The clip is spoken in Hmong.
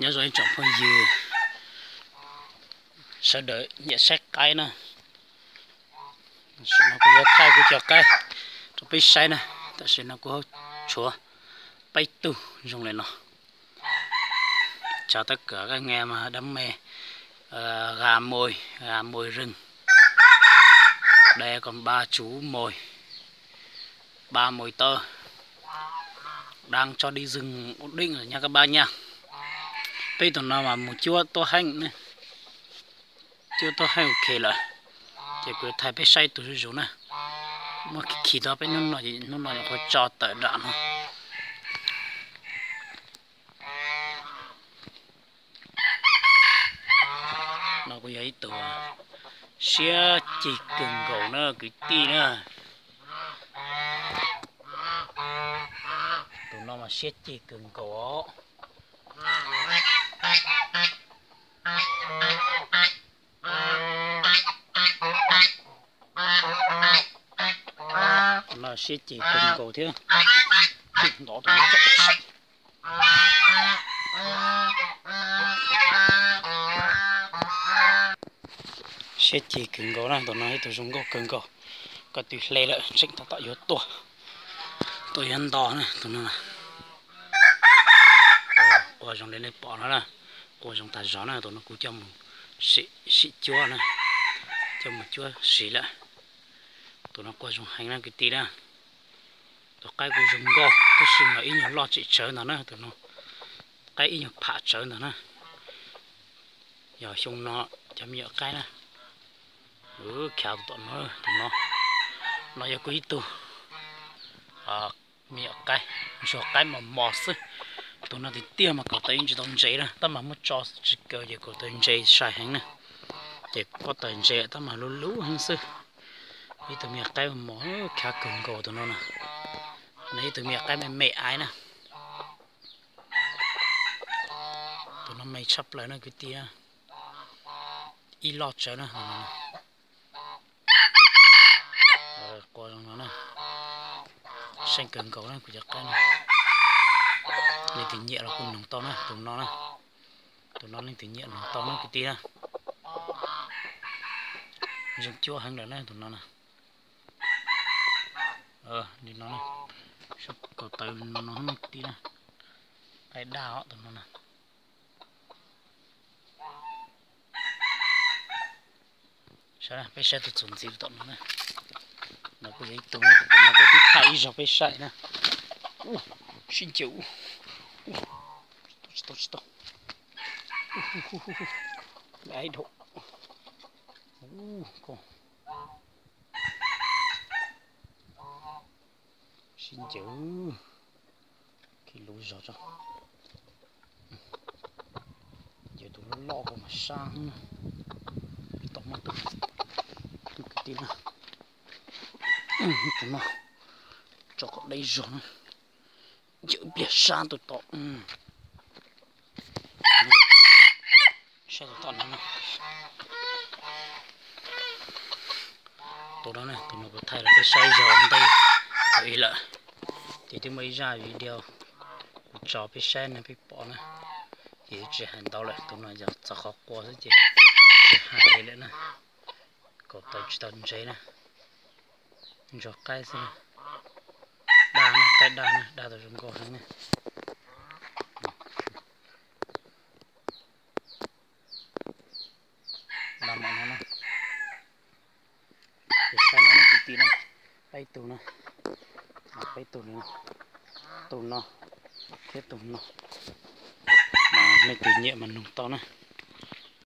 Nyob zoo ib tsoom phooj ywg sawv daws nyiam saib qaib na, tam sim no kuv yuav thaij kuv cov qaib rau peb saib na. Tam sim no kuv tshuav peb tug zoo li no. Chào tất cả các anh em đam mê gà mồi, gà mồi rừng. Đây còn ba chú mồi, ba mồi tơ đang cho đi rừng ổn định rồi nha các bác nha. Peb tus no mas mus cuab tuab heej, cuab tuab heej ok lawm. Ces kuv thaij peb saib tus zuj zus na. Muab khi tau peb hnub no, hnub no nyuam qhuav tso tawm nram no. No kuj yog ib tug siab ceg kawg nkaus na kwv tij na. Tus no mas siab ceg kawg nkaus os. Tus no siab ceg kawg nkaus thiab. Siab ceg kawg nkaus na, tus no ib tug zoo nkauj kawg nkaus. Koj twb hle lawm tseem tab tom yuav tuaj, tuaj yuav nto na tus no. Qua zoo li nej pom no na, qua zoo tag zog na, tus no kuv coj mus sim cuab na, coj mus cuab siv lawm. Tus no qua zoo heev na kwv tij na. Tus qaib kuj zoo nkauj tab sis mas ib nyuag loj tsem tsawv ntag na, tus no qaib ib nyuag pham tsawv ntag na. Yog xyoo no cov me nyuam qaib na, khav tus tom no, tus no, no yog kuv ib tug me nyuam qaib, ntsuag qaib mos mos xwb. Tus no tiag tiag mas kaum tawv yeej tsis tau ntses na, tab mas muab tso tsis kaw ces kaum tawv ntses sai heev na. Ces pob tawv ntses tab mas lub lub heev xwb. Ib tug me nyuam qaib mos mos khav kawg nkaus tus no na. No ib tug me nyuam qaib me me aiv na. Tus no me tshaj plaws na kwv tij, ib loj tsawv na. Qua zoo no na, seej kawg nkaus na kuv cov qaib no. Leej twg nyiam los kuj noog tau na tus no na. Tus no leej twg nyiam noog tau na kwv tij na. Zoo cuab heev lawm na tus no na. Li no, kaum tawv no no kwv tij na. Qaib daj os tus no na. Peb saib tus txuas ntxiv tom no na. No kuj yog ib tug, tus no kuv twb thaij ib zaug peb saib na. Sib ncaws, tsis tau tsis tau. Ib dhau. Sib ncaws, khi lub zog tso. Ncaws tus loj loj ko mas sab heev na. Tsis tau muaj tus, tus kwv tij na. Tus no tso kom deb zog na. Ncaws pliag sab tus tom. Saib tus tom no. Tus no, tus no kuv thaij rau peb saib zog ntej thaum ub lawm, ces twb muaj ib zaj video kuv tso peb saib no peb pom na, ces tsis hais ntau lawm, tus no yog txog qhov qua xwb ces tsis hais li lawm na. Kaum tawv tsis tau ntses na, ntsuag qaib xwb na. Daj na, qaib daj na, daj tau zoo nkauj heev na. Daj mam no na. Ces saib no nej kwv tij na, peb tug na, peb tug li no, tus no thiab tus no, mas nej tus nyiam mas nug tau na.